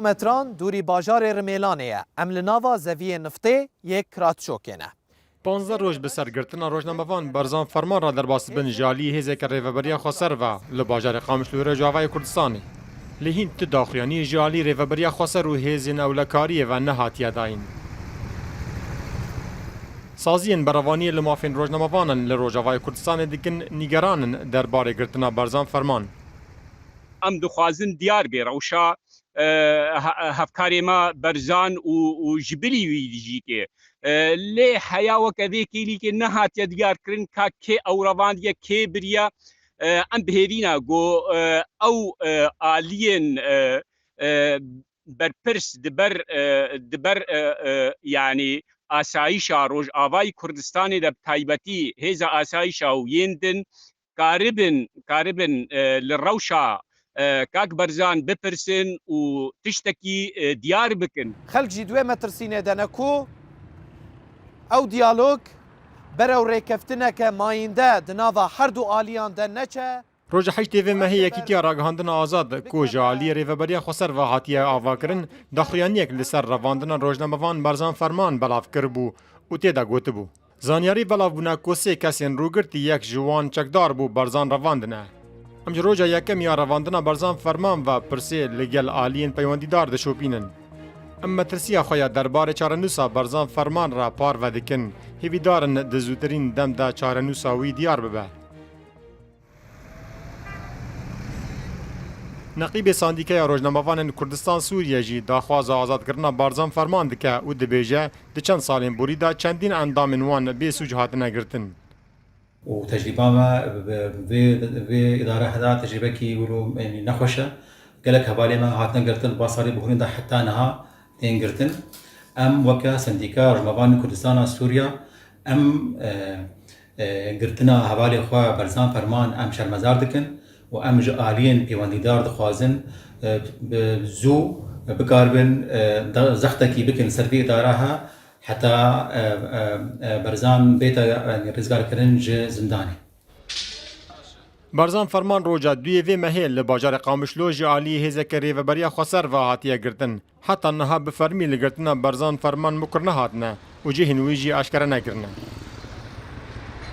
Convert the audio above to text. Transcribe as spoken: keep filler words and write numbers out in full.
metran dûrî bajarê Rimêlanê ye. Em li nava zeviyê niftê yê Kratçokê ne. Panzdeh roj bi ser girtina rojnamevan Berzan Ferman re derbas dibin ji aliyê hêzeke Rêveberiya Xweser ve li bajarê Qamişlo Rojavayê Kurdistanê. Lê hîn tu daxuyaniyê ji alî Rêveberiya Xweser û hêzên ewlekariyê ve nehatiye dayîn. Saziyên berevaniyê li mafên rojnamevanan li Rojavayê Kurdistanê dikin nîgeran in derbarê girtina Berzan Ferman. Em dixwazin diyar bê rewşa, e, he-, hevkarê me Berzan û, û ji bilî wî jî tê. E, lê heya weke vê kêlîkê nehatiye diyar kirin ka kê ew revandiye, kê biriye. E, em bi hêvî ne ku, e, ew, e, aliyên, e, e, berpirs di ber, e, di ber, e, e, yanî asayîşa Rojavayê Kurdistanê de bi taybetî hêza asayîşa û yên din karibin, karibin, e, li rewşa, e, Kak Berzan bipirsin û tiştekî, e, diyar bikin. Xelk jî di wê metirsînê de ne ku ew diyalog berew rêkeftineke mayînde di nava her du aliyan de neçe. Roja heştê vê mehê Yekîtiya Ragihandina Azad, ku ji aliyê Rêveberiya Xweser ve hatiye avakirin, daxuyaniyek li ser revandina rojnamevan Berzan Ferman belav kiribû û tê de gotibû, zanyarî belav bûne ku sê kesên rûgirtî, yek ji wan çekdar bû, Berzan revandine. Em ji roja yekem ya revandina Berzan Ferman ve pirsê li gel aliyên peywendîdar dişopînin. Em metirsiya xwe ya derbarê çarenûsa Berzan Ferman re parve dikin. Hêvîdar in di zûtirîn dem de çarenûsa wî diyar bibe. Neqîbê Sandîkeya Rojnamevanên Kurdistan Sûriye jî daxwaza azadkirina Barzan Ferman dike û dibêje, di çend salên borî de çendîn endamên wan bê sûc hatine girtin. û tecrîba me bi vê, vê îdare heda tecrîbekî wilo, yanî nexweş e. Gelek hevalê me hatine girtin, ba salê bihurîn de heta niha tên girtin. Em weke Sendîka Rojnamevanên Kurdistana Sûriya, em, e, e, girtina hevalê xwe Berzan Ferman em şermezar dikin û em ji aliyên pêwendîdar dixwazin, e, bi zû bikaribin, e, de, zextekî bikin ser vê îdara he heta, e, e, e, Berzan bête, e, rizgarkirin ji zindanê. Barzan Ferman roja duyê vê mehê li bajarê Qamişlo ji aliyê hêzeke Rêveberiya Xweser ve hatiye girtin. Heta niha bi fermî li girtina Barzan Ferman mukir nehatine û cihên wî jî aşkere nekirine.